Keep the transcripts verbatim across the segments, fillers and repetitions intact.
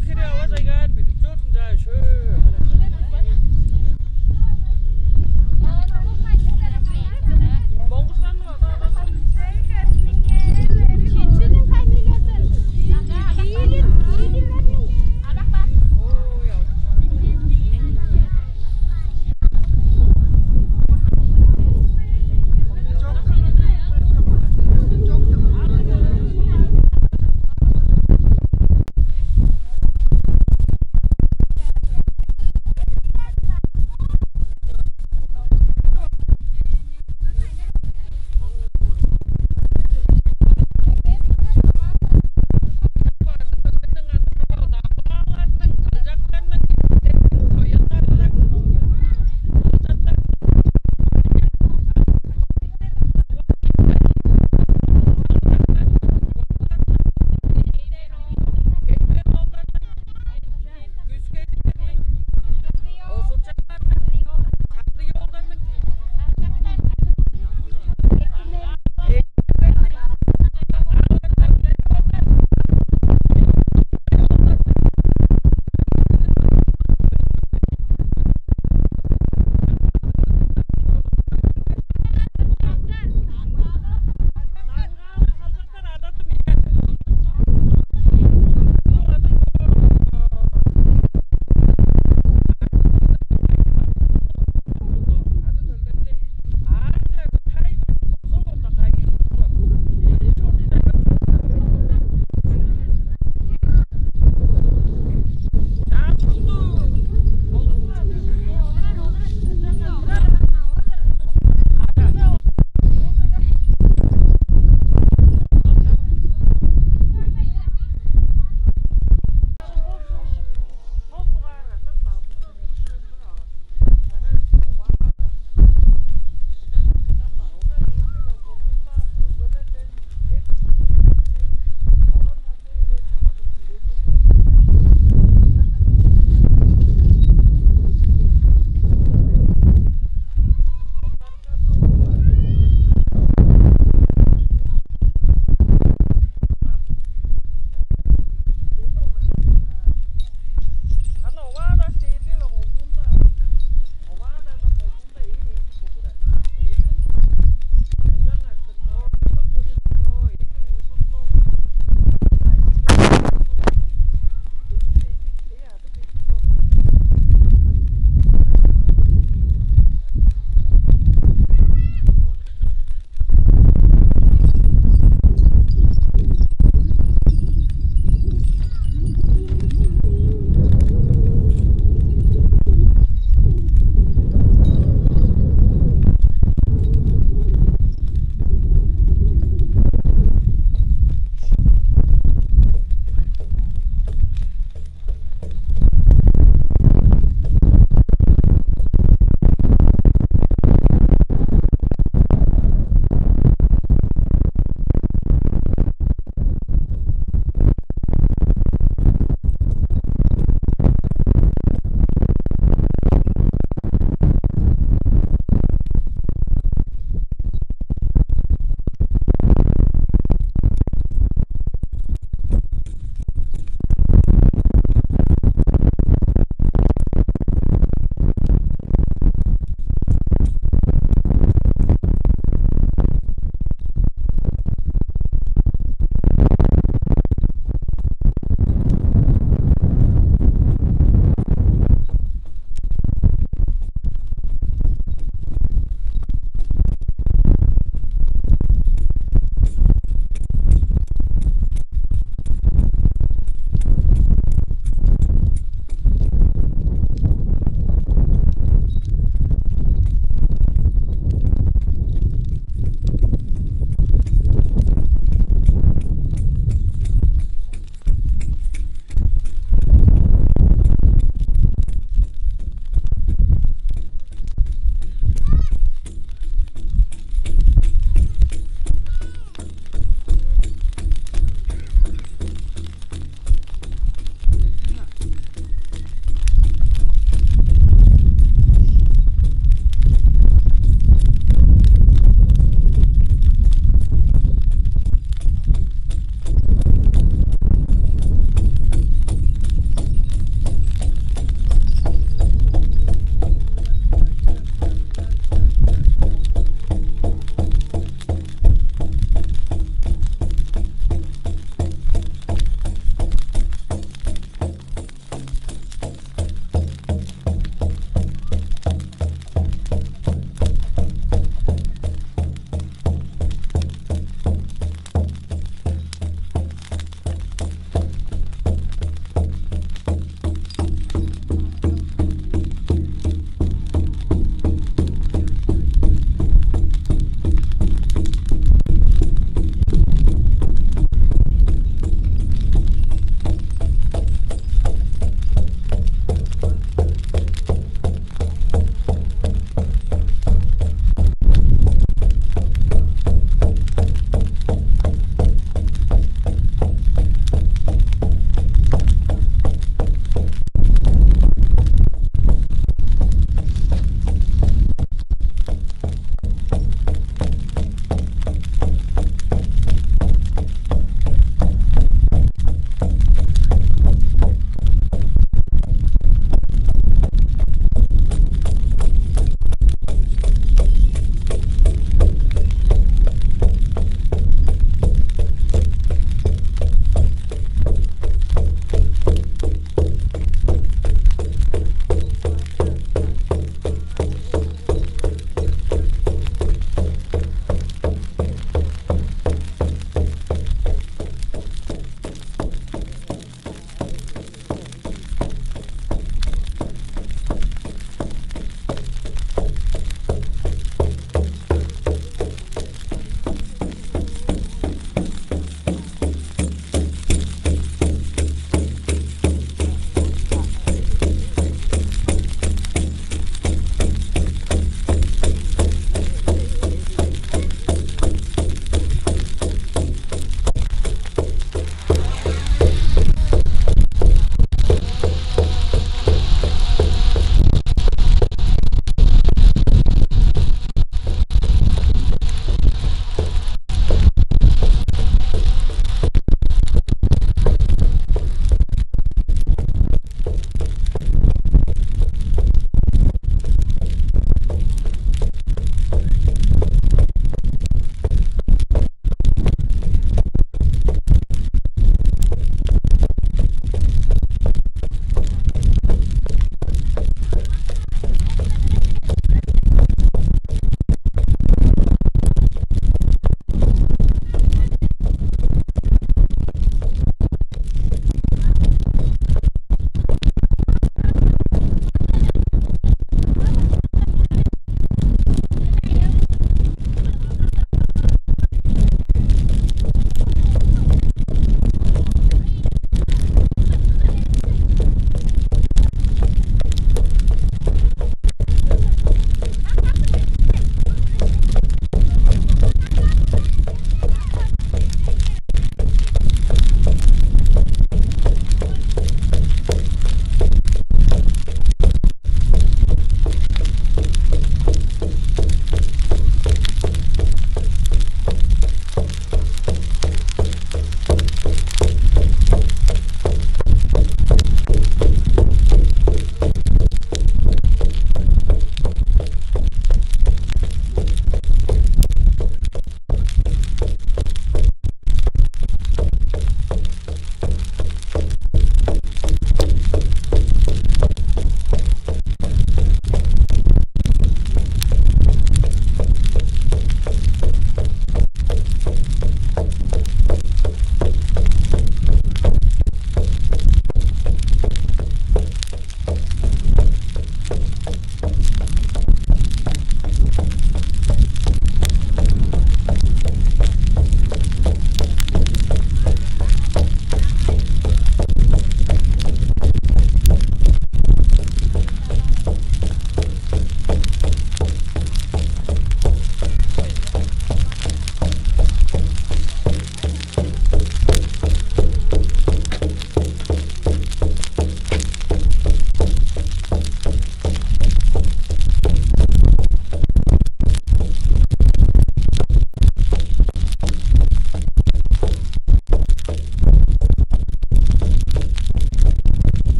Хире ала чайгаар билип чордум, чаа, шөө.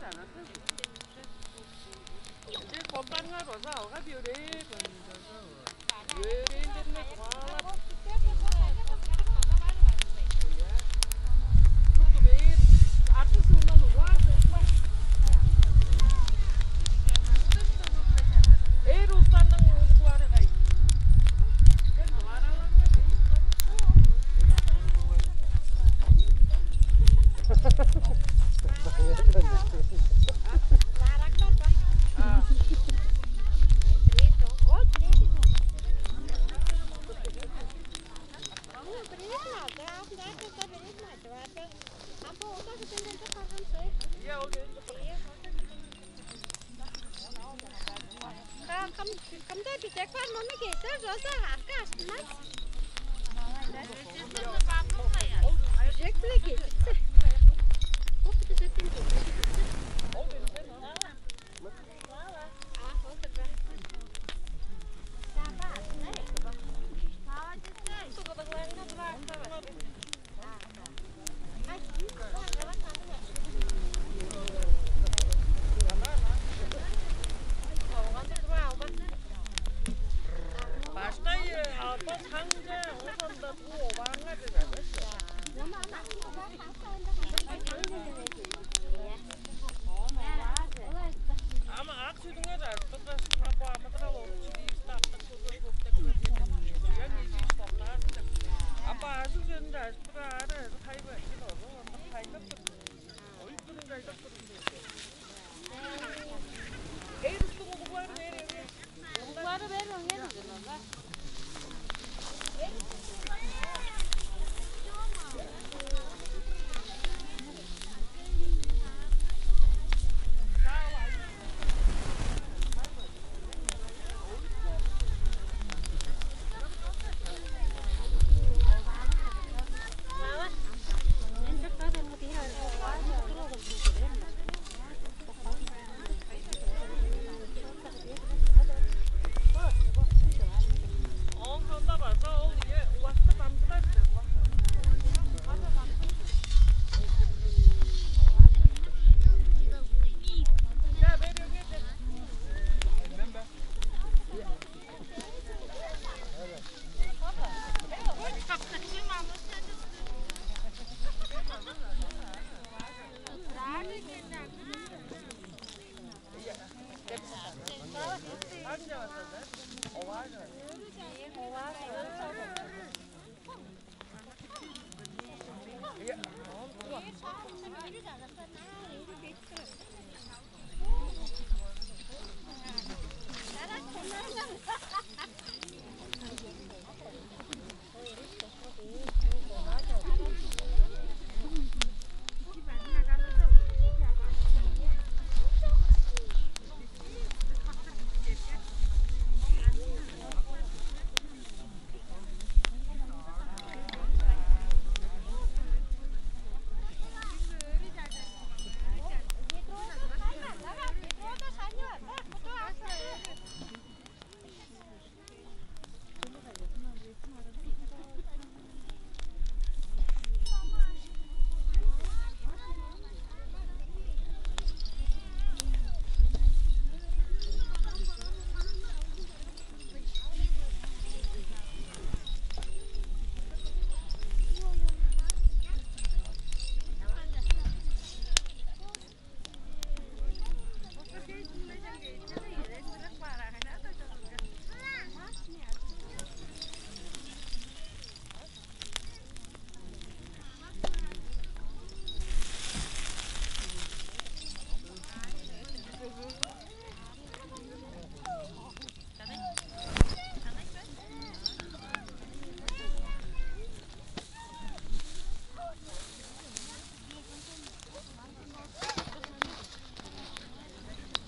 Ынча холдарыңар база алгап йөрээр. Өөрээлдеринге чугаалап. Шупту бээр артык суундан улаан. Эр улустарның улуглары кай? Кымда бижек бар, муну кесер, чооза акы аштынмас. Бижек-биле кессе. Бо бижектен кессе. Баштай албас ханча озанда туу овааңар деп. Ама ак сүдүңер ажыттыргаш, ап амыдырал орук чидиивисти аптап көргөр хөптеп көрген. Уян эжииш боктаарын деп. Ап ажыл чөнүнде ажыттыргаары хайбы ачыл ору, ондук хайдап тур. Оюп турун кайдап турун. Эй, устуң улуглары бээр эвес. Улуглары бээр өңген.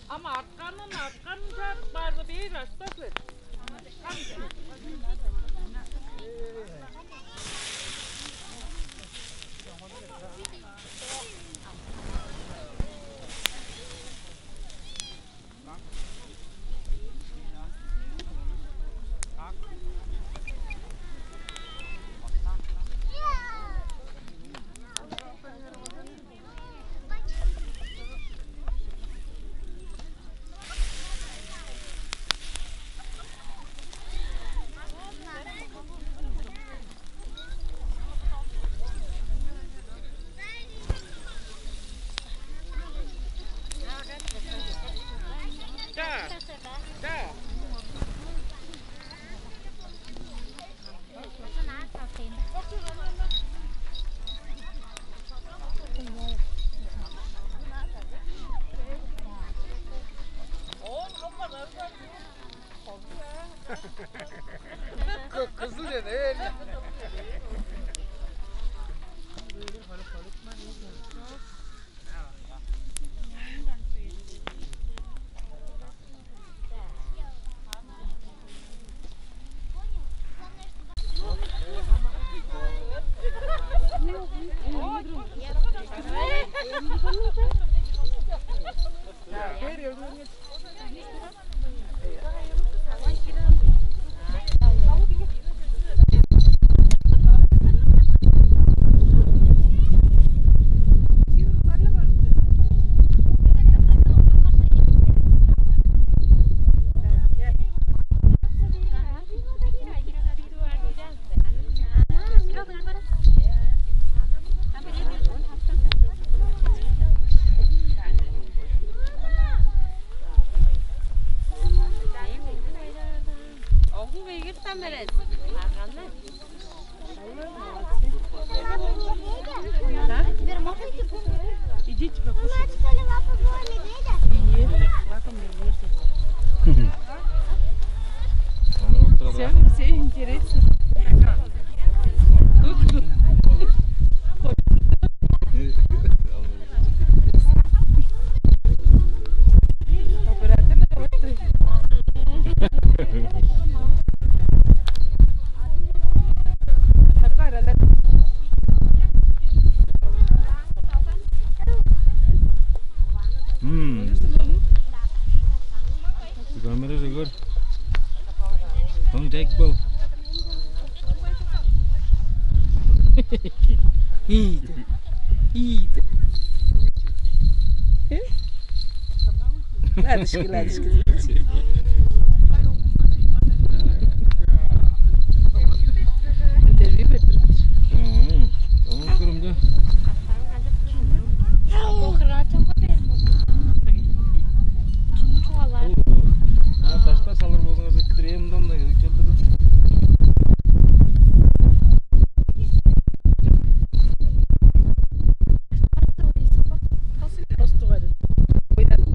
Ам артканын, артканын чарып баарга, бээр аштап бер. Кы-, кызыл чеде. Оглу бегиртен берет. Арганы. Идите покушать. Лапа не греется. Всё, всё интересно. Тут, тут. Оператор на работе. Мм. Камера же гөр. Он тек бол. Ийди. Ийди. Ладушки, ладушки. Интервью бердим. Мм. Ону көрүмдө. Охрачам бермем. Чүнү чугаалаар? А, ташта салыр болзуңарза, кирээм мындан да кезек чалдыр. Тос тугары. Ойнадым.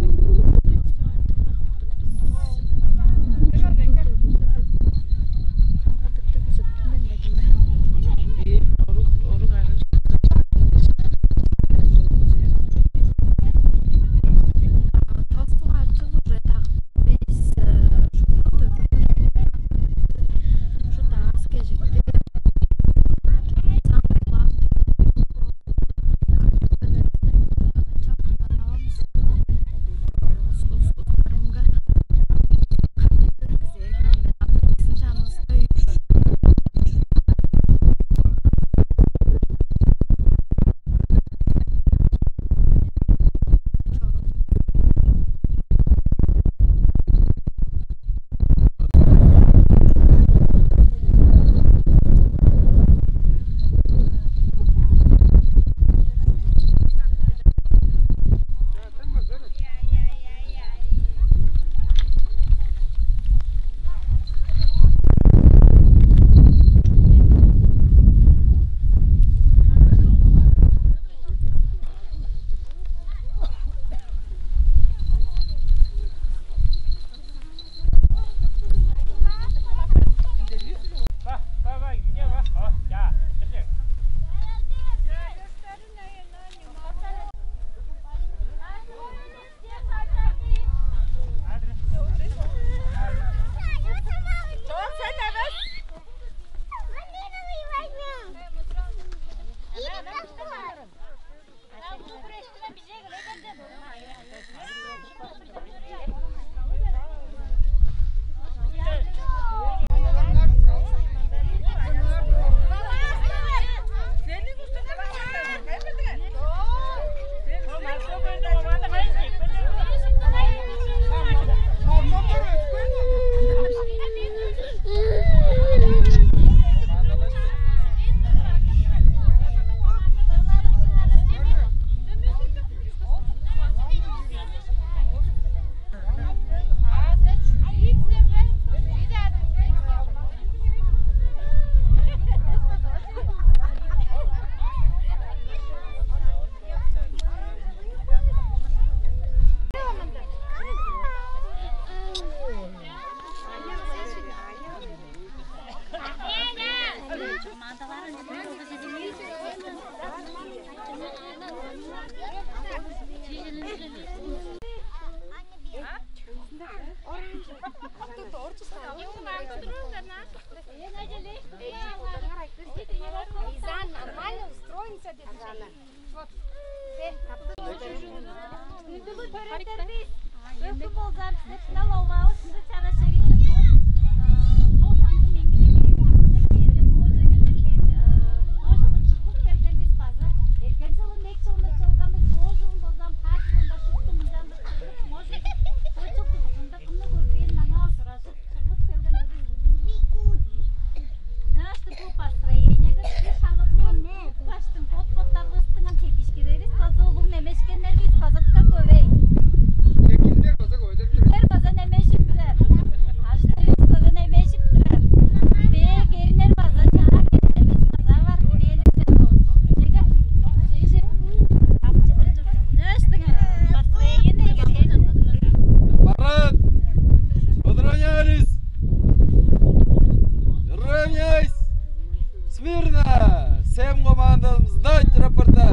Всем командам сдать рапорта.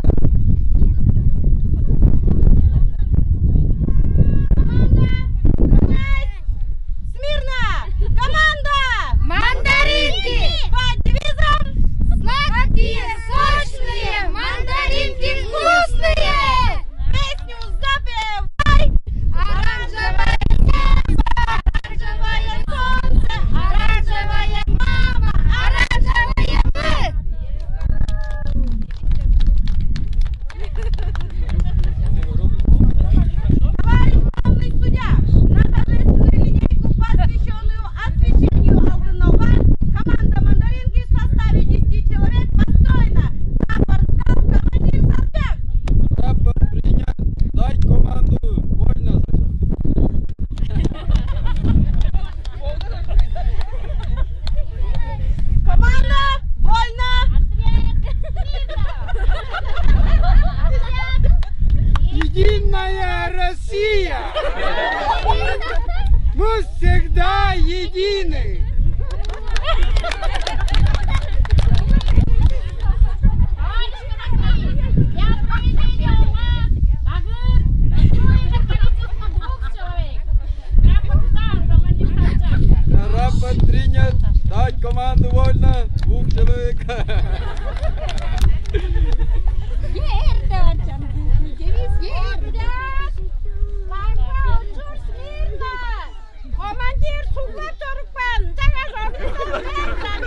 Смирно! Команда! Мандаринки! Под девизом: сладкие, сочные, мандаринки вкусные! Песню запевай! Оранжевое небо, оранжевое солнце, оранжевая мама, оранжевые мы! Товарищ главный судья, на торжественную линейку, посвящённую освещению Алдын-Оба, команда «Мандаринки» в составе десяти человек построена. Рапорт сдал командир Сарчак. Рапорт принят. Дать команду. Вольно, Сарчак. Команда, вольно! Единая Россия! Мы всегда едины! Рапорт принят. Дать команду вольно. Двух человек. Командир суглап чорупкан. Чаңгаш орнундан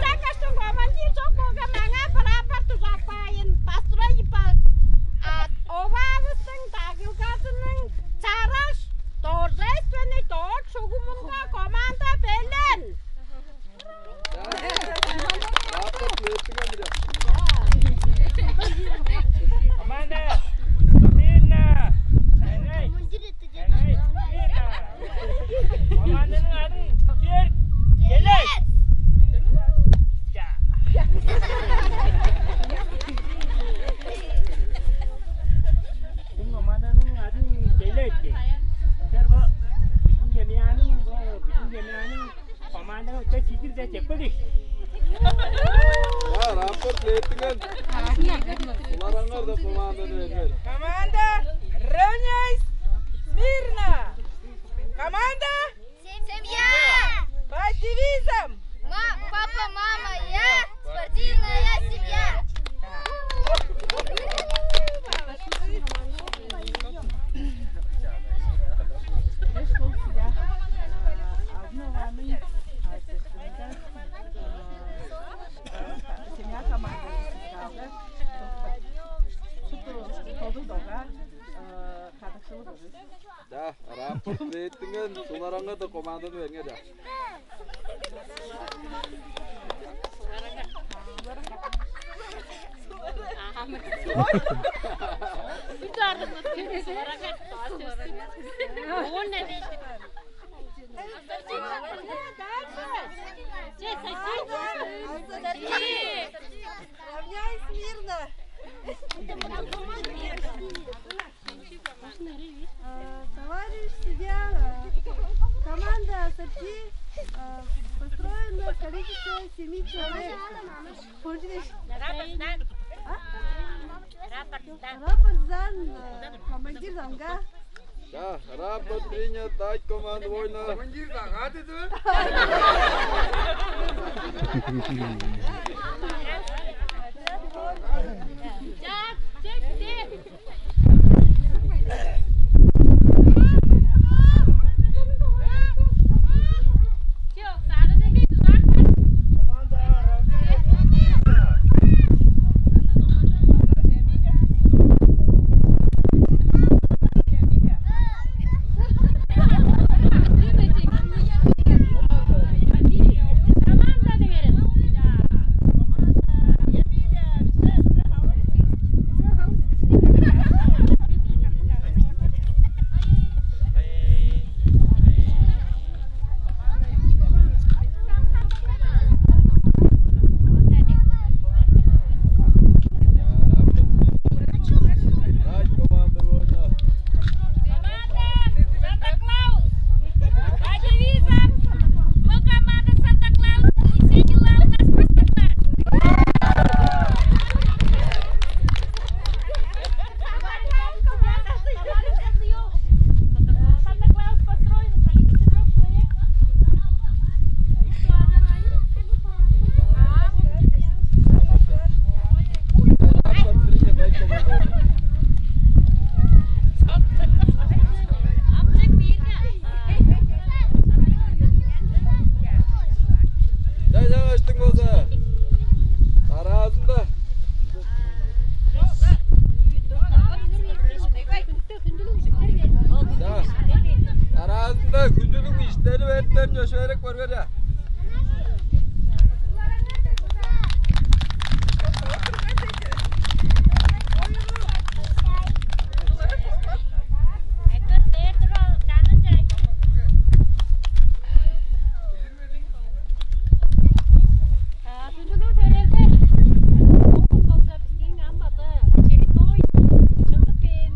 чаңгаштың командир чок болган, маңаа прапор дужапкайын. Построй по оваавыстың дагылгазының чараш торжественный дорт шугумунга команда белен. Команда! Смирно! Эй, эй, смирно! Команданың адын чер келер! Команданың адын келер. Сер бо, биздин семьяның, бо, биздин семьяның команданы өте чидирзе чеппелик. Я, рапорт эттинген. Булараңар да команданы берген. Команда, равняйсь! Смирно! Команда! Семья! Под девизом: ма-, папа, мама, я, спортивная семья! Семья командазы шупту толдуг долга кадыкшылыг болур. Да, рапорт эттинген, сулараңар да команданы бериңер, да. Равняй смирно. Э, товарищ судья, э, команда Сарчи, э, построена в количестве семи человек. Рапорт сдан. А? Рапорт сдан. Рапорт сдан, э, командир замга. Да, рапорт принят, дать команду вольно. Командир замга деди. Хүндүлүг иштери берип берин чөпшээреп көргер. Хүндүлүг төрелдер, ол болза бистиң ам база очередной чыглып кээн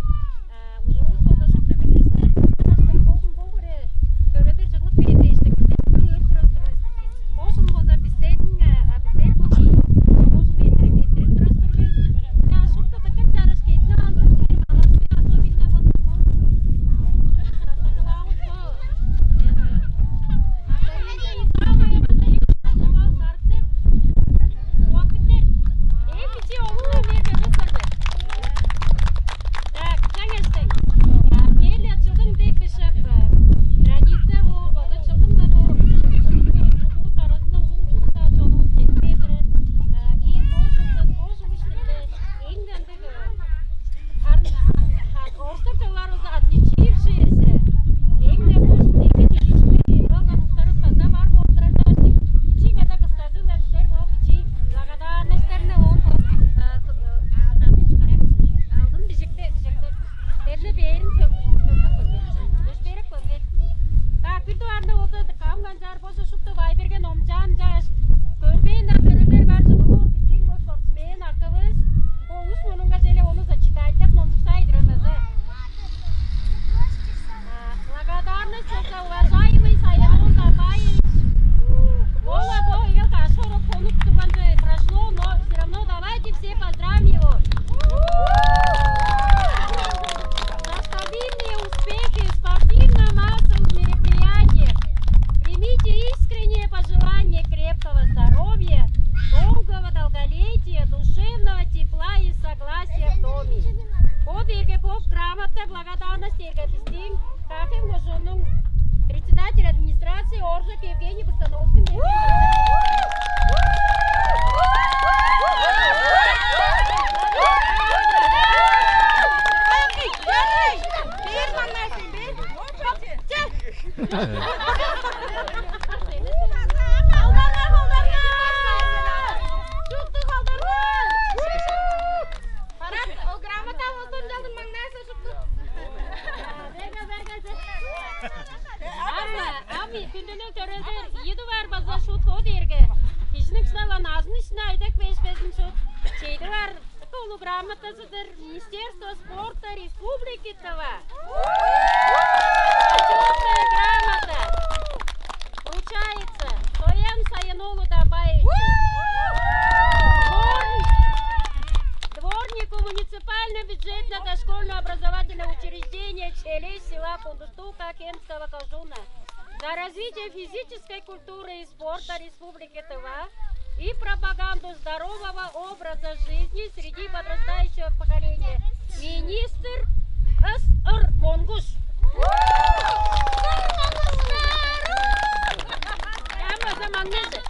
ужурлуг болза шупту билир силер. Ынчангаш бөгүн бо хире төрелдер чыглып кээн дээштиң, бистер бо өөрүп турар-дыр бис. Бо шын болза бистерниң, а, бистер бо шын, бо шын эрттирип турар-дыр бис. Ынчангаш шупту дыка чараш кедип алган, силер молодцы, особенно вот бо. Харын, а, орустап чугаалаар болза, отличившиеся. Эң-не бо ужун эки чөпшээрел берип алган улустарывыс база бар болуп турар-дыр. Бичии-медээ кысказы-биле бистер бо бичии благодарностьтарны оон бо, а, к-, а, алдын бижикти, бижикти. Силерни бээрин сөг-, сөглеп көрген. Чөпшээреп көрген. Так, бир дугаарында болза, кам канчаар болза, шупту Вайберге номчаан чааш, көрбээн-даа төрелдер бар чыдыр. Бо бистиң бо спортсмен акывыс. Бо үш мурнунга черле ону зачитайтып, номчуксай берем база. А, благодарность за уважаемый Саянол Дамбаевич. Ол-ла бо ыйыл каш хоруп хонук турган чүве прошло, но всё равно давайте все поздравим его. За стабильные успехи в спортивно-массовых мероприятиях. Примите искренние пожелания крепкого здоровья, долгого долголетия, душевного тепла и согласия в доме. Бо дээрге бо грамота, благодарность дээрге бистиң Каа-Хем кожууннуң председатель администрации Оржак Евгений Быштановскийни. Халдарыңар, халдарыңар! Шупту халдарыңар! Парад, ол грамота болзун, чалдың маңнайсы шупту. Ам, ам, хүндүлүг төрелдер, ийи дугаар база шуут бо дээрге. Кижиниң шынап-ла назын иштинде айдап кээш безин шуут. Чеди дугаар улуг грамотазы-дыр Министерство спорта Республики Тыва. Почётная грамота вручается Соян Саян-оолу Дамбаевичу, дворни-, дворнику муниципального бюджетного дошкольного образовательного учреждения «Челес» села Кундустуу Каа-Хемского кожууна за развитие физической культуры и спорта Республики Тыва и пропаганду здорового образа жизни среди подрастающего поколения. Министр С Р Монгуш. Ам база маңнажы.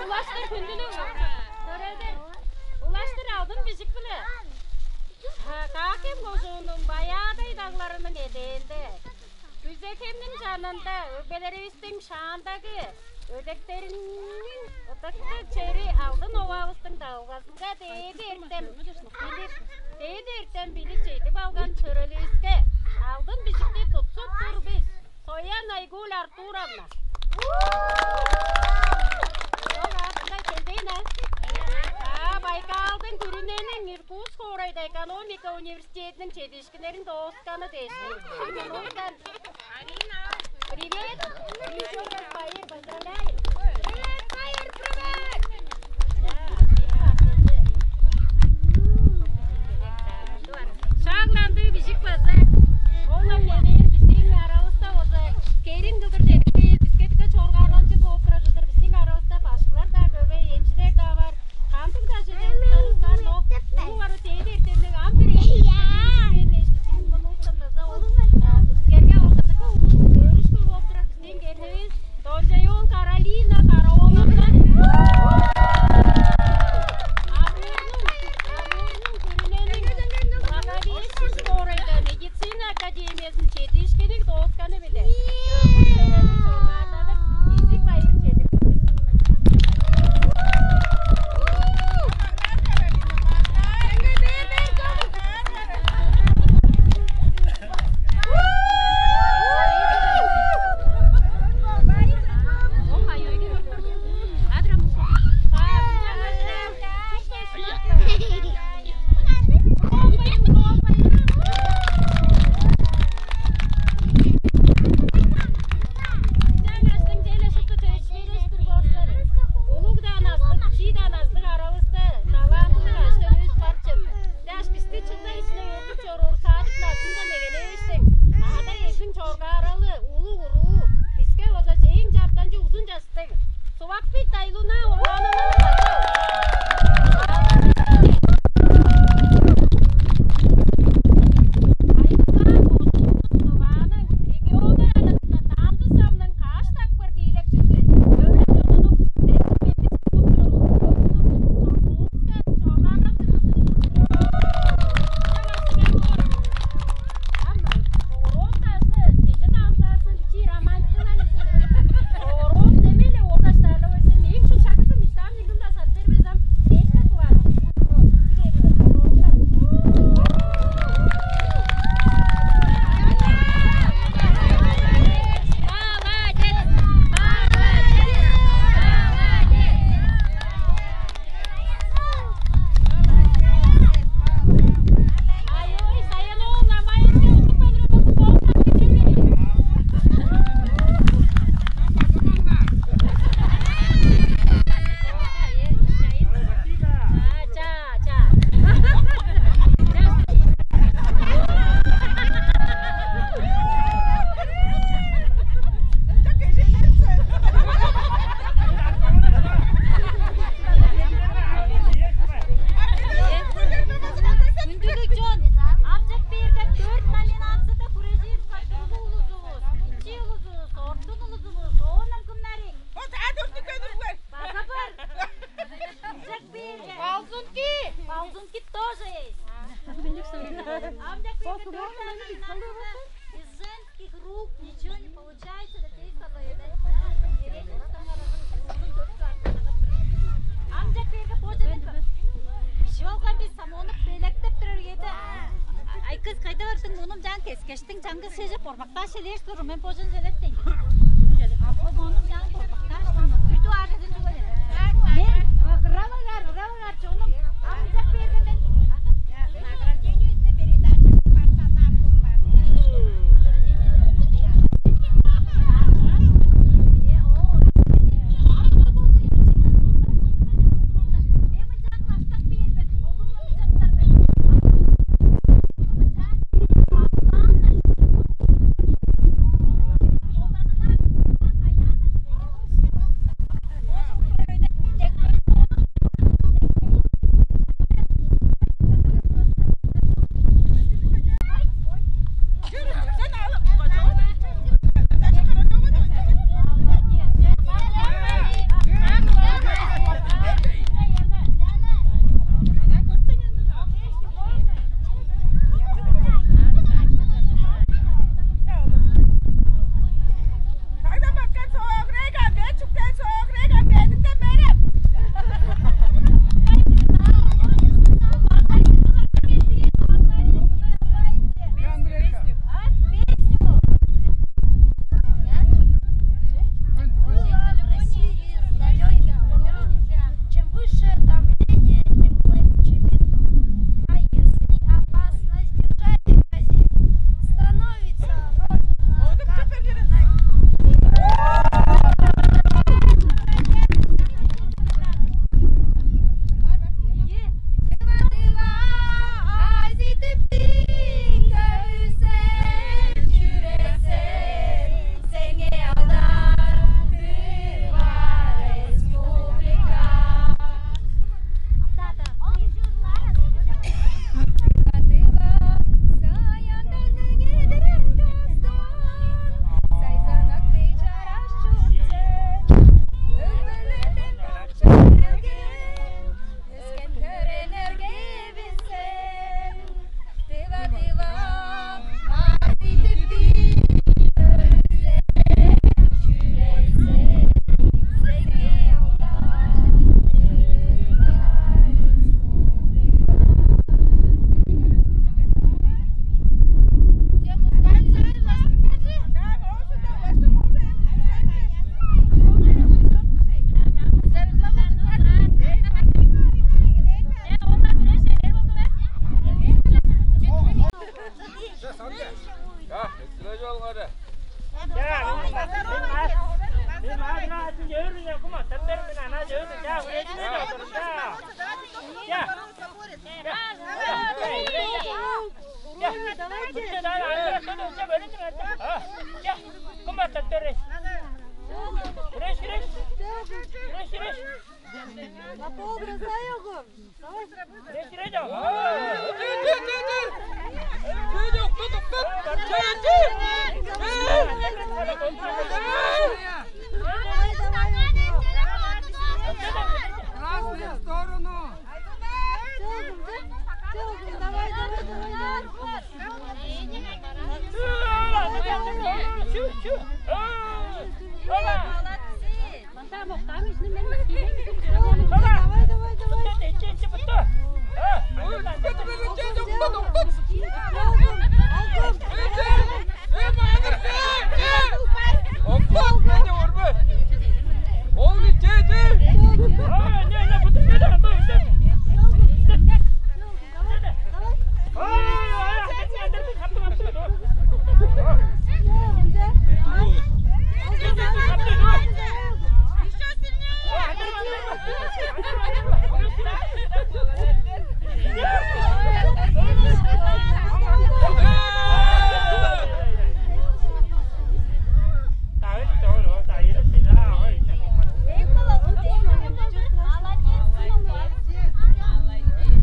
Улаштыр хүндүлүг. Төрелдер. Улаштыр алдын бижик-биле. Каа-Хем кожууннуң Баяадай дагларының эдээнде, Күзек-Хемниң чанында өгбелеривистиң шаандагы өдектериниң ыдыктыг чери Алдын Оваавыстың дагылгазынга дээди эртем билиг, дээди эртем билиг чедип алган төрелдеривиске алдын бижикти тутсуп тур бис. Соян Айгуль Артуровна. Ол аазында келбейн, а? А, Байкалдың күрүнениң Иркутск хоорайда экономика университединиң чедиишкиннерин доосканы дээш. Привет! Поздравляем! Привет, Майыр, привет! Шагланды бижик база. Ол-ла хевээр бистиң аравыста болза, керин кылдыр чедип кээр, биске дыка чоргаарланчыг болуп турар чыдыр. Бистиң аравыста башкылар-даа көвей, эмчилер-даа бар. Кандыг-даа чеде улустарывыс бар, но улуг ары дээди эртемниг ам бир эки бистиң мурнувустан база ол, а, бистерге ортадыгы улус өөрүшкү болуп турар бистиң келинивис Дончай-оол Карали. Бит Айлуна орлаанын региону арасында танцы самның каш дакпыр диилекчизи. Өлүм жолунук Хүндүлүг чон, амчык бээрге дөрт номинацияда хүрежир турган улузувус, бичии улузувус, ортун улузувус, оон ам кымнарыг? База бар. Амчык бээрге. Балзунки. Балзунки тоже есть. Амчык бээрге дөрт номинацияда из женских рук ничего не получается. Амчык бээрге бо чеден. Чыылган бис самоону белектеп турар үеде. Ай, кыс, кайда бардың? Мунум чаң кескештиң, чаңгыс шежеп, ормактааш элээш тур, мен божун желеттейн. Апа, мунум чаң ормактааш, күтү аар чүве. Мен, ыралыгар, ыралыгар, чонум, амчык бээрге мен. Чем выше давление, тем крепче металл. А если опасность держать и грозит, становится рок. Разные сторону. Давай, давай, давай, давай. Молодцы. Давай, давай, давай.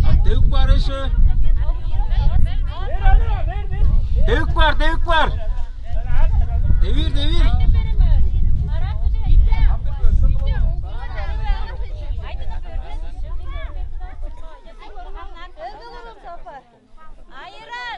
А, девип каар ышкажыл. Девип каар, девип каар. Девиир, девиир. Айырар!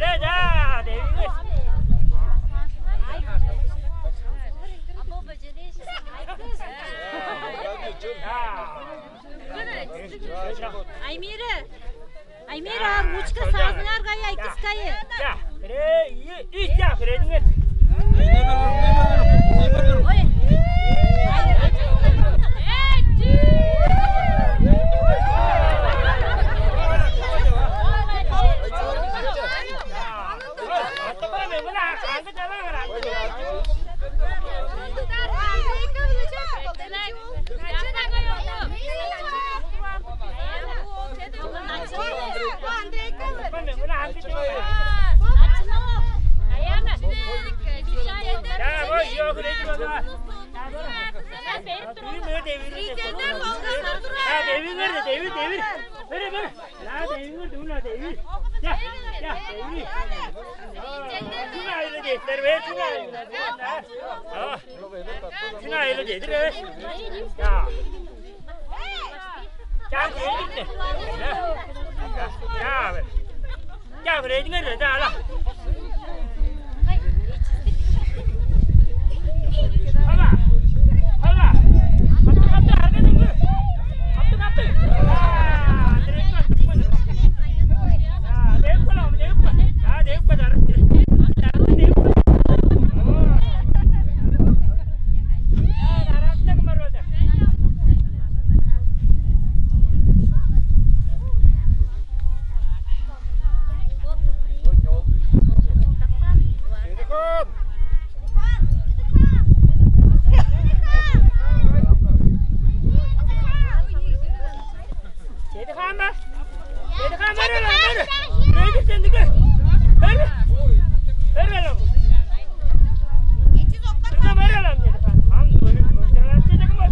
Чаа, девиңер. Аймира, Аймира, ручка саазыңар кайы, айкыс кайы? Чаа, бирээ, ийи, үш, чаа, хүрээдиңер. Ой. Девиңер, девир, девир. Бери, бери. Ла, девиңер, дула, девир. Чаа, чаа, девир. Чүнү айылы дээштер бе, чүнү айылы дээштер. Чүнү айылы дээштер бе. Чаа. Чаа, девир. Чаа, бе. Чаа, хүрээдиңер, чаа, ла. Хала! Хала! Капты, капты, арга дыңгы! Капты, капты! Аа, директор, туппай. Аа, девип кал, девип кал. Аа, девип кал, арга. Арга девип кал. Оо. Аа, аргада кым бар болза? Чеди-Хаан бар. Чеди-Хаан бар, бар, бар. Бери, сен дүрге. Бери. Бери, бери. Дүрге бери, Чеди-Хаан. Ам, бери, бери, Чеди-Хаан бар.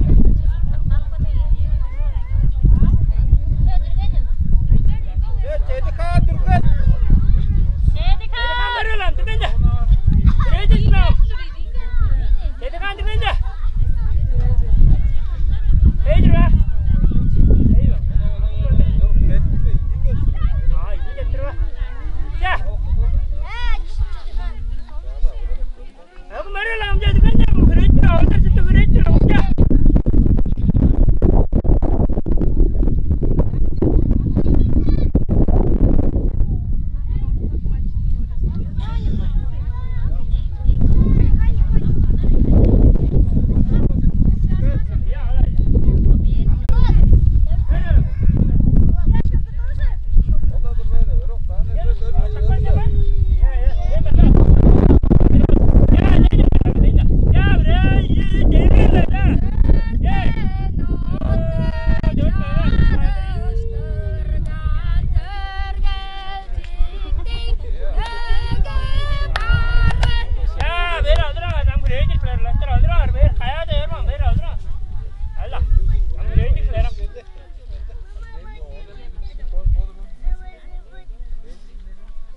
Чеди-Хаан, дүрген. Чеди-Хаан, бери, дүрген де. Бери, Чеди-Хаан. Чеди-Хаан, дүрген де. Бери, бери. Ай, иди, четтир, бе. Чаа. Ага, мөрел амча, дүгенде, хүрээттир, амча, чүттү хүрээттир, амча.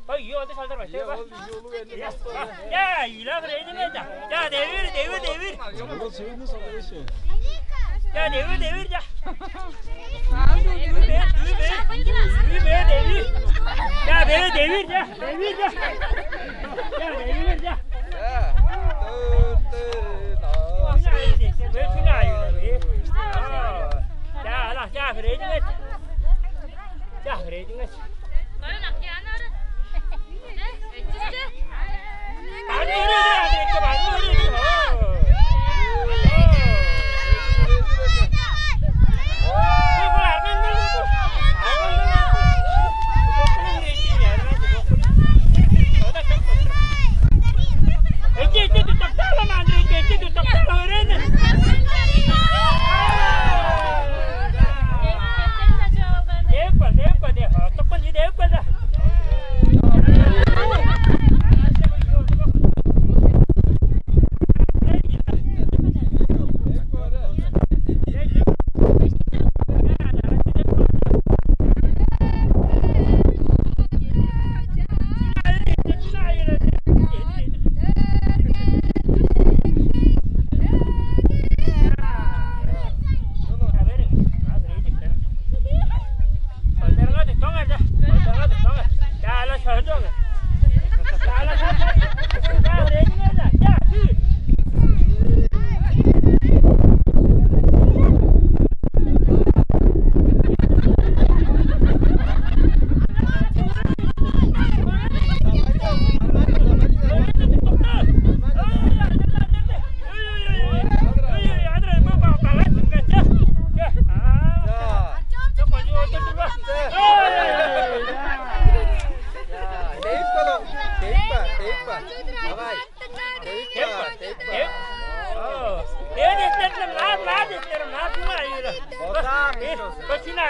Ой, ии, ону салдырбай, чыгар. Я, ийи-ле, хире эдиңер, ча. Ча, девир, девир, девир. Ча, девир, девир, ча. Дүүр бээр, дүүр бээр, дүүр бээр, девир. Ча, бээр, девир, ча. Девир, ча. Ча, девир, ча. Ча, ала, ча, хире эдиңер. Ча, хире эдиңер.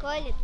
Колин.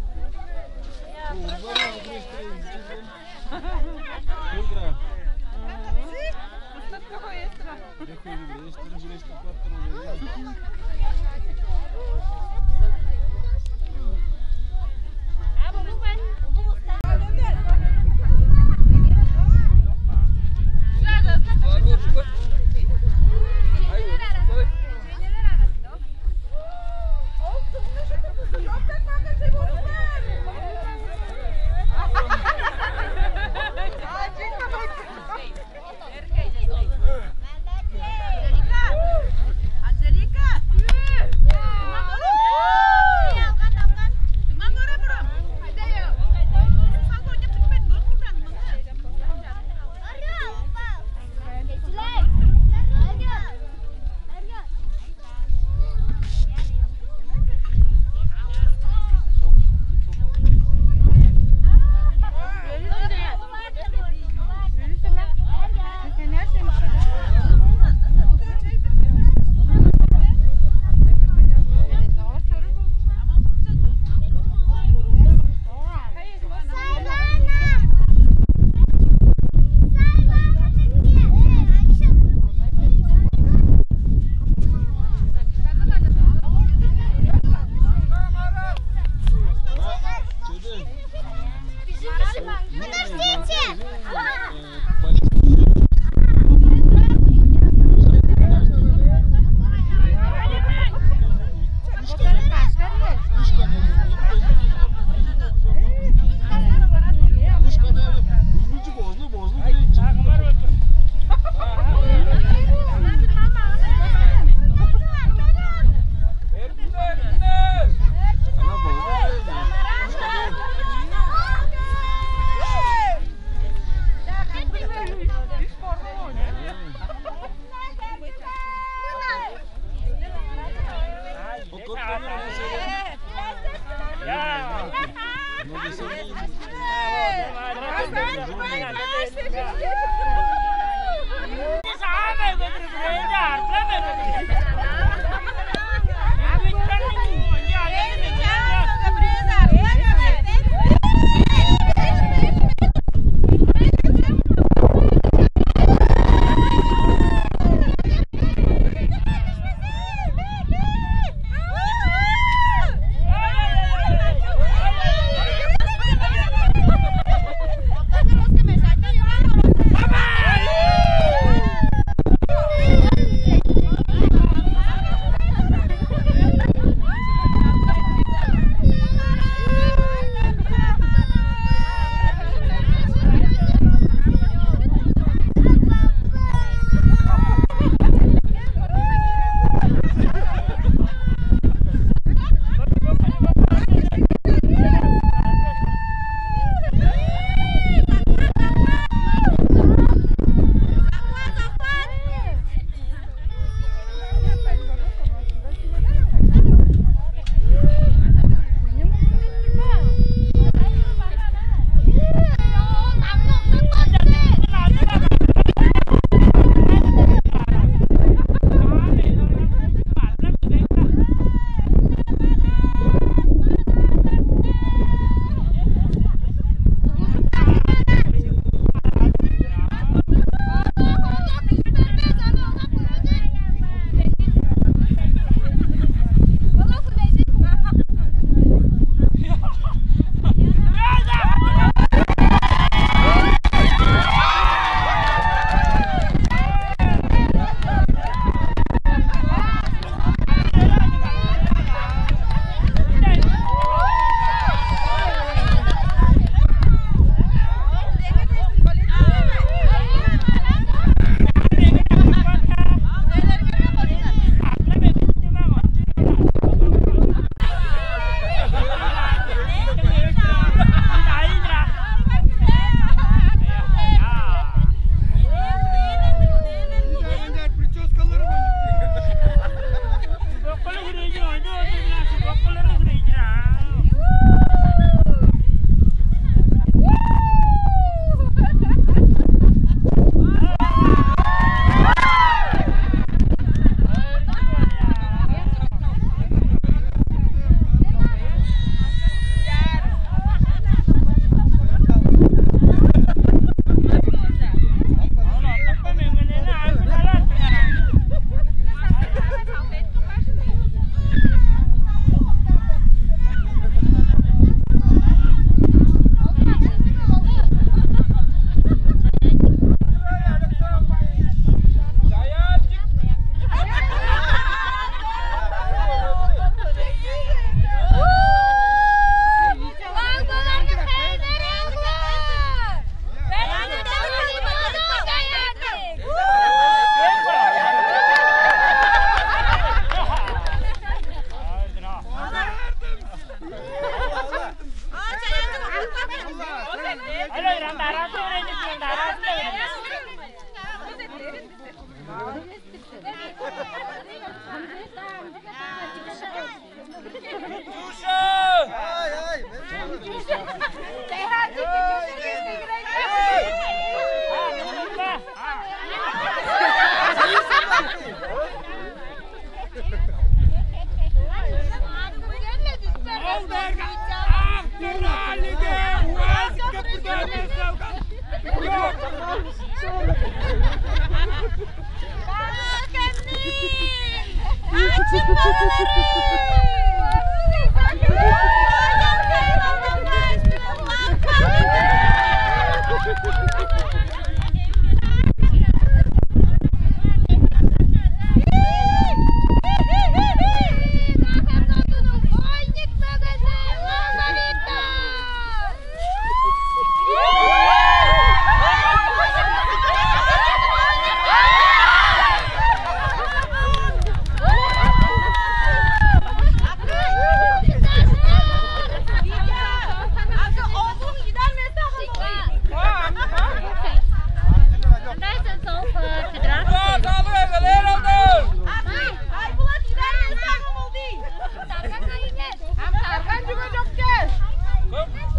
Ам тарган чүге чок че?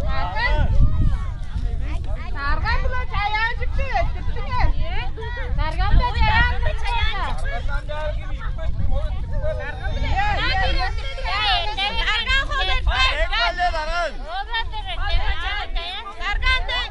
Тарган. Тарган-биле чаяанчыкты өттүртүңер. Тарган-биле чаяанчыкты. Тарган-биле. Тарган-биле. Тарган-биле.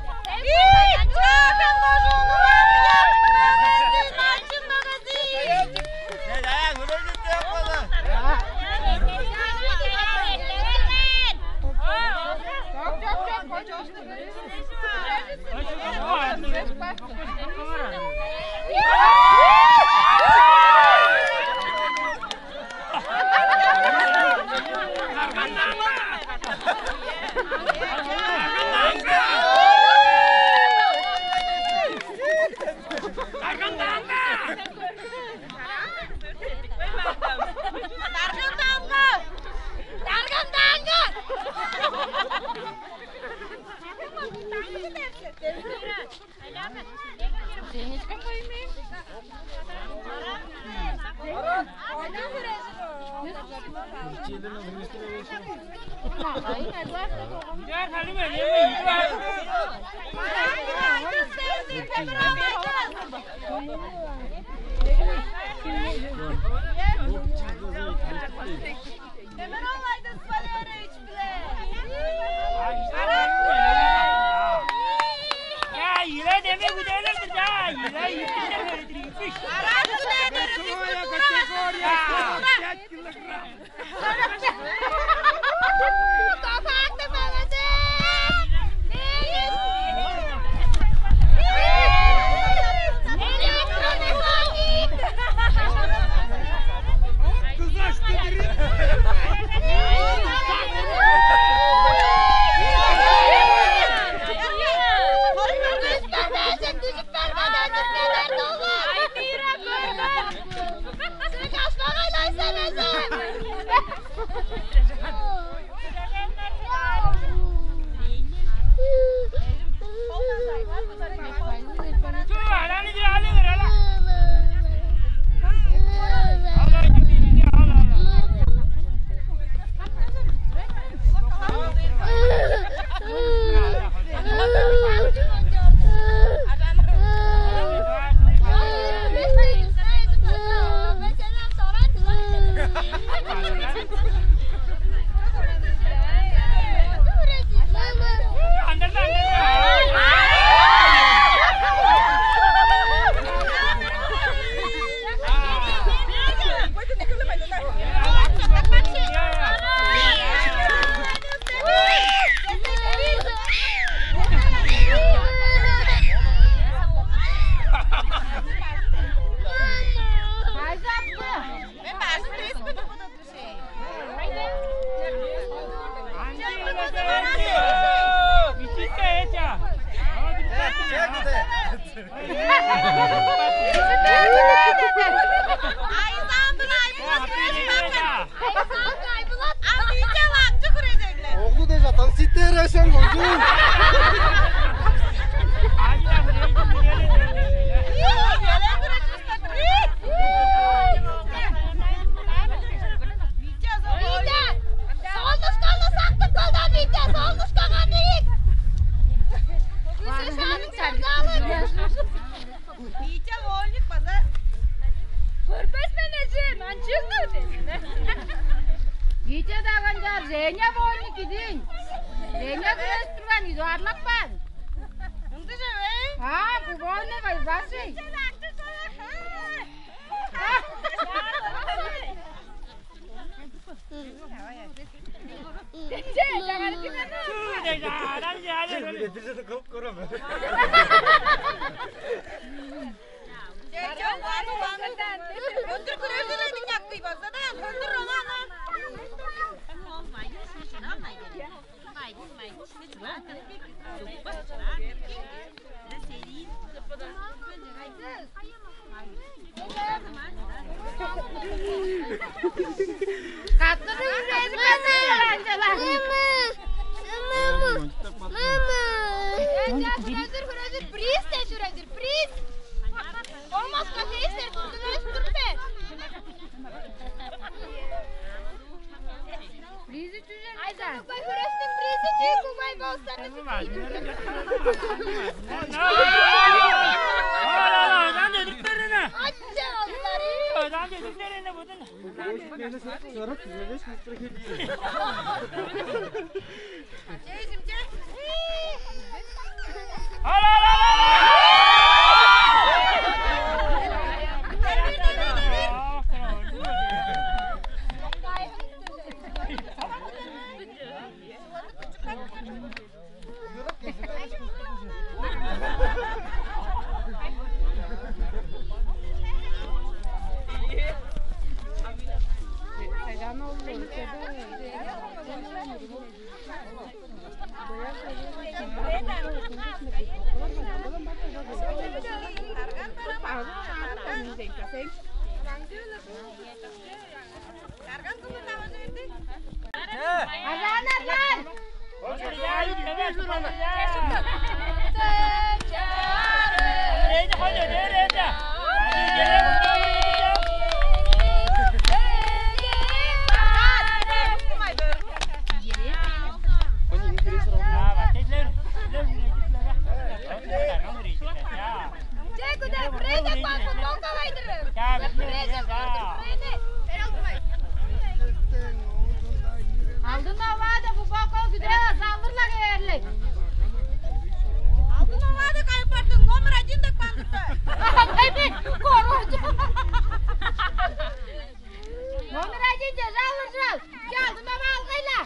Дарган-даа! Дарган-даа! Женечка, пойми. Демир-оол Айдыс Валерьевич-биле. Я, ийре деме, күдээлер-дир, я, ийре ийре деме, ийре. Арат күдээлери. Весовая категория, сорок пять килограмм. Тохаакты мөгөзү! Электромеханик! Сен кашпак айлайсан өзү. Оглу дээш атан ситер эсен кончуг. Солнышканы сактып калган бийте, солнышкага дейин. Бийте вольник база. Көрбес мен эже, манчыгы деме. Бийте даган чар, Женя вольник идин. Женя күрес турган, идуарлаппан. Ынды же бе? А, бу вольник ай басы. Каттыжып үрези каттыжып, Анжела. Мама! Мама! Мама! Үрези, үрези, үрези, приз дээш үрези, приз! Болмаска, дээштер, күрдүнүп тур бе? Призи чүже? Айза, Кугбай хүрээштиң призи чүү, Кугбай болсаңыз? Ача, олар. Одан дедиктер эне будун. Алдын оваада футболка ол күдээ салдырла кээрлик. Алдын оваада кайып бардың, номер один деп кандырды. Эми, коргорчу. Номер один же жалыржал. Алдын оваа алгайла.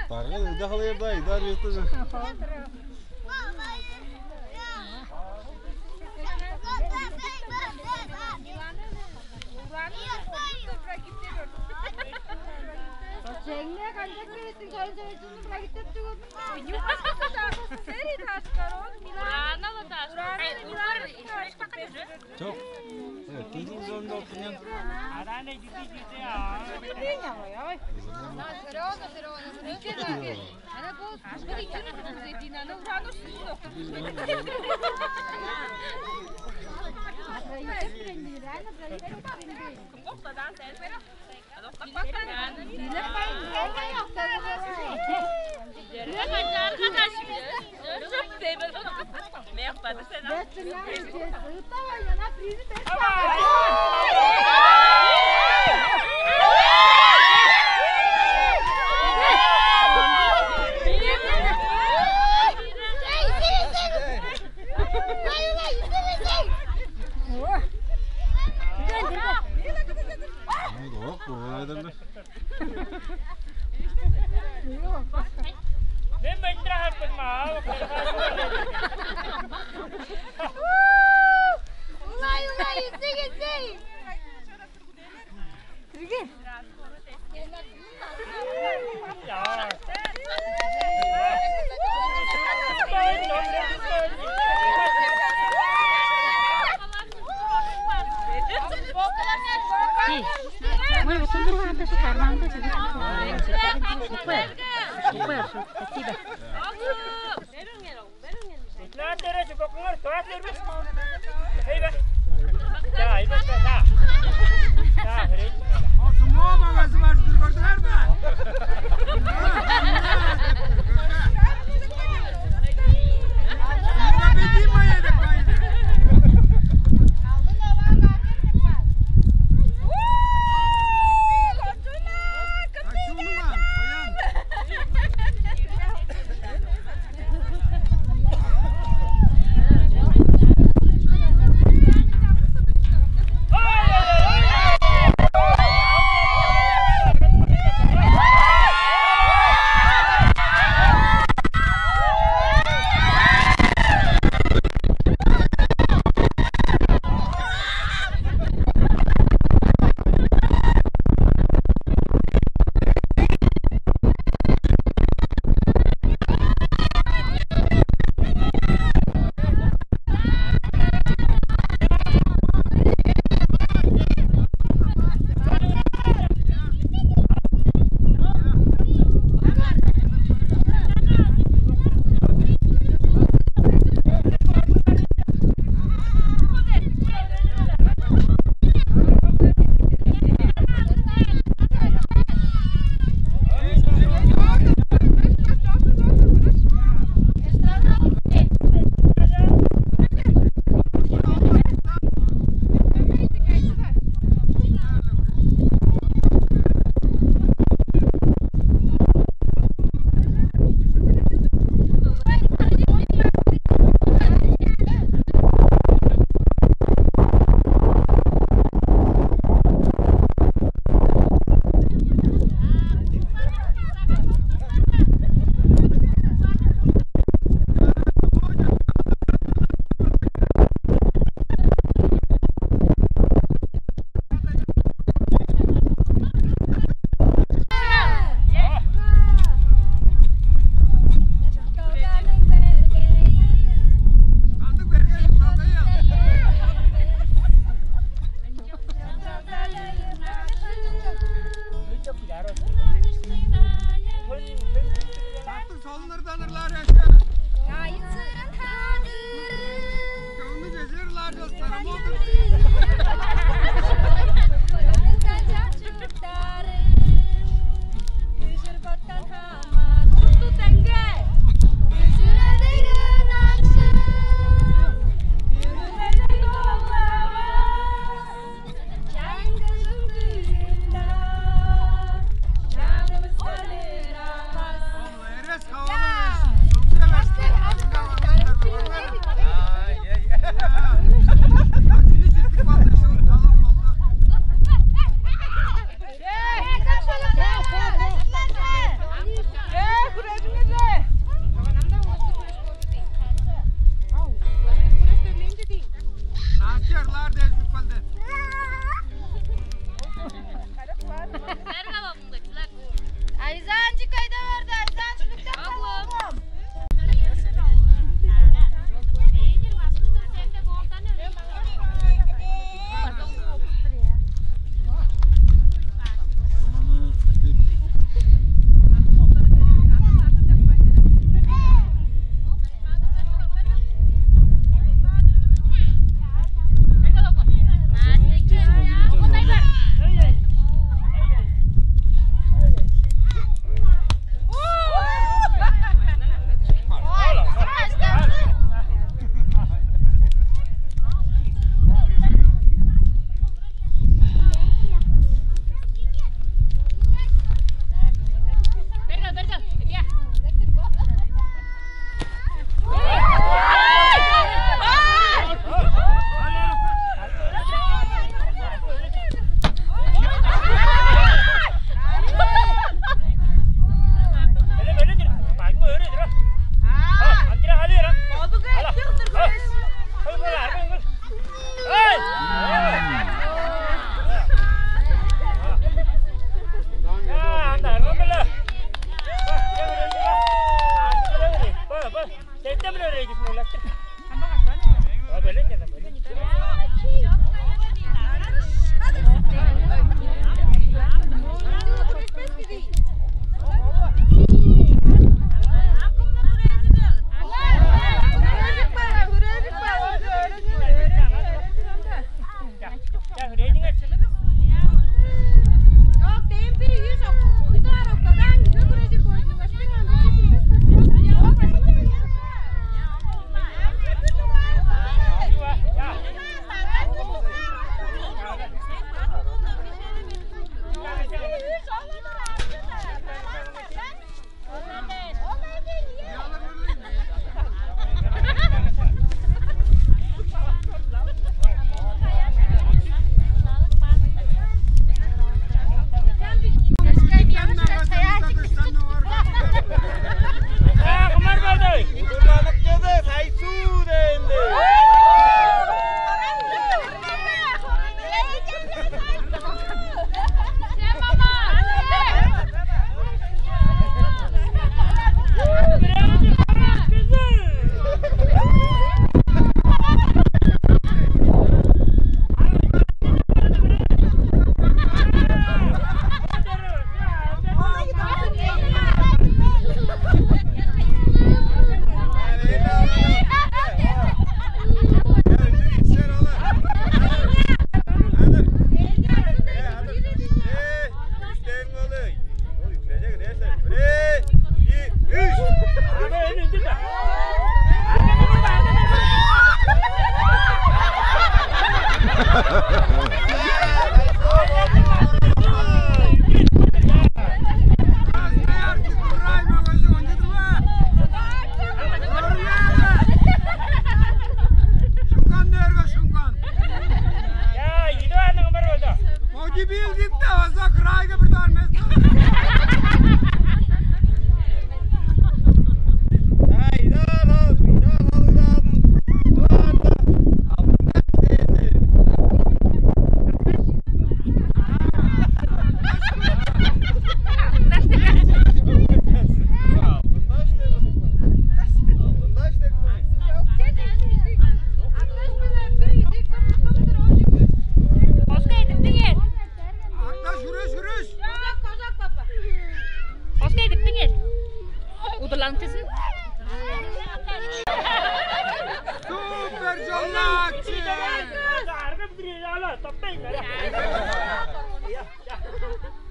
Тарган ыда халыйырда ыдар жыртыжы. Чеңне канчап бересиң, чоюн чоюн брагиттеп чыгып. Сери ташкар он Милан. Урана ла ташкар. Урана Милан. Чок. Э, кызыл зонда отурган. Адан эки кижи а. Ана бу бир ичиниң кургузу эдиин, ана ураны устун доктор. Кокладан сен. Мен бендир хаппадым аа. Улай, улай, издиг, издиг. Кирген. Эй, ой, вот он другой, это же карман, это же. Супер. Супер, спасибо. Туат бере, чубукуңар, туат бербес. Эй, бе. Да, эй, бе, да. Да, херей. О, сумо магазы бар, сиздер көрдүңер бе? Непобедимая деп кайды. Алдын оваан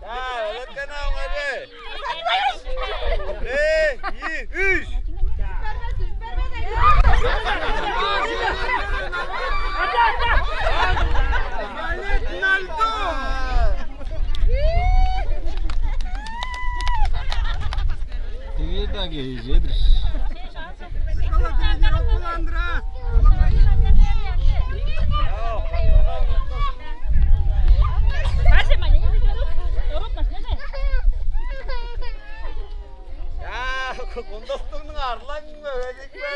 Чаа, өлеткен аңгады. Бир, ийи, үш. Тиги-даа кежи-дир. Чаа, кундустугнуң арлаң мөгедик бе?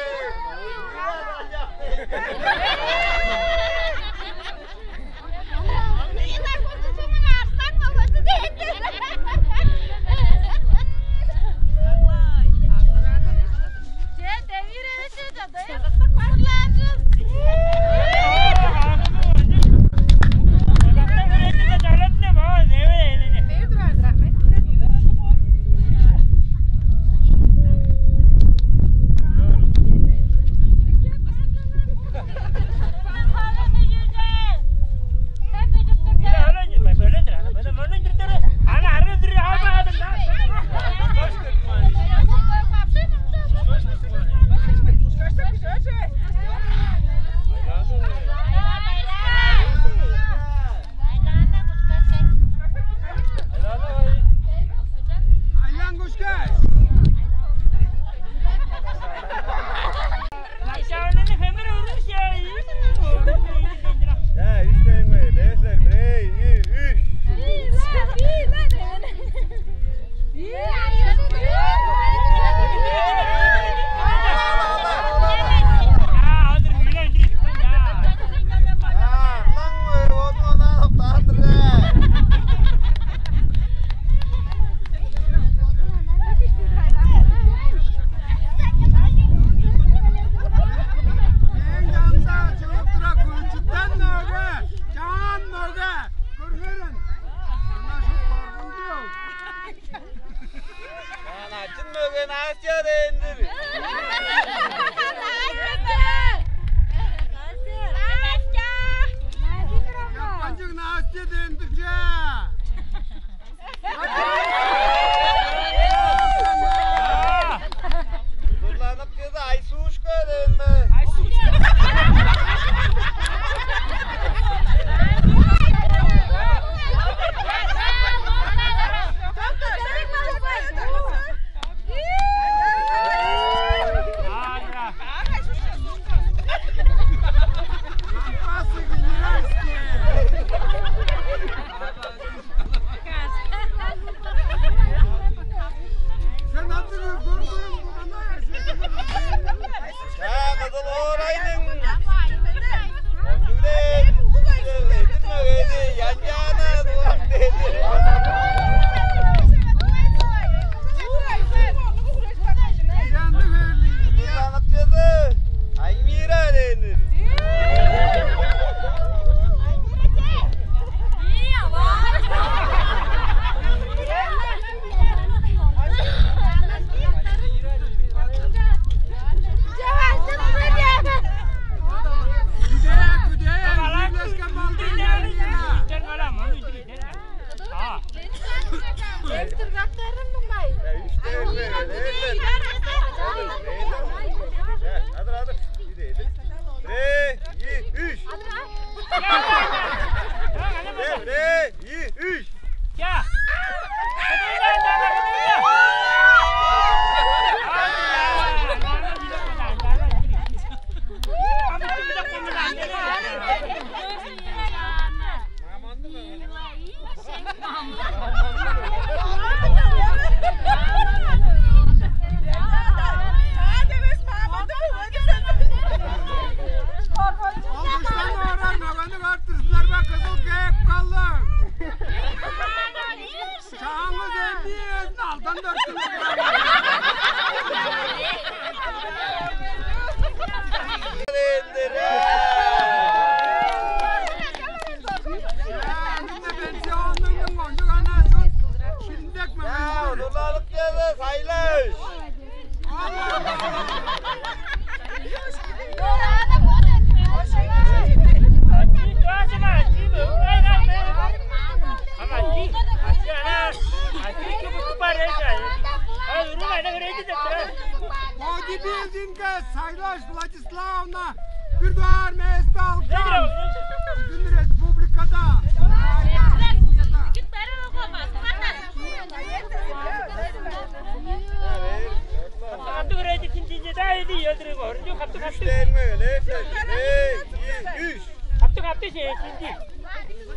Каптыг, каптыг, шээ, шинчи.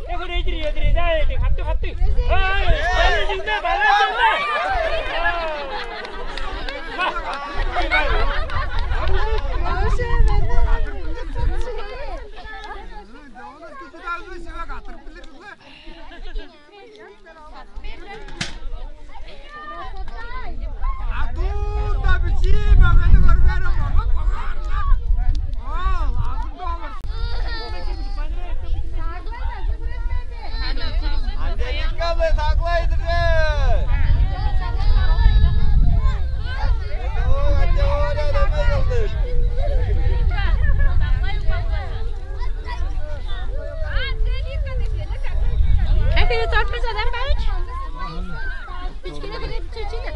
Эге, эдир, эдир, эдир, эдир, каптыг, каптыг. Ай, балажыңда, балажыңда. А тут да бичии мөгени көргерем, ону кылаарга. Ол азында олар. Анжелика биле саглай-дыр же. Ой, Анжелика демей кылдыр. Как это только задам бач? Бичкине биле чечи да.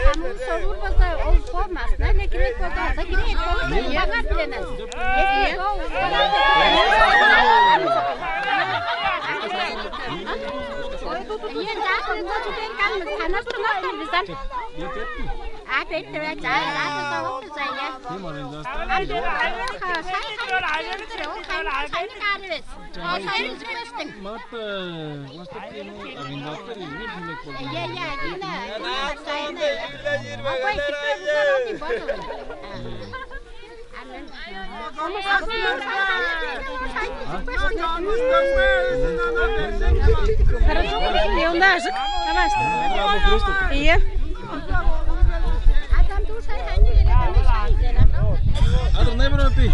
Хамын согур болза, ол болмас. Нәне кирек болза, аса кирек болза, яңа билемес. Если ол Ие, жааш, ынча чүден калмыс, санап турмас бер бис ам. А, бет, бет, жаа, жаа, жаа, жаа, жаа, ие. Ам, ха, шай, шай, шай, ол шай, шай, шай, шай, шай, Марта, Марта, организатор, не билек болду. Ие, ие, ие, ие, ие, ие. Апай, китте, бузар, ол дейм, бозу. Хорошо, мелдажык. Давай. Ие. Адыр, не бир өтүй?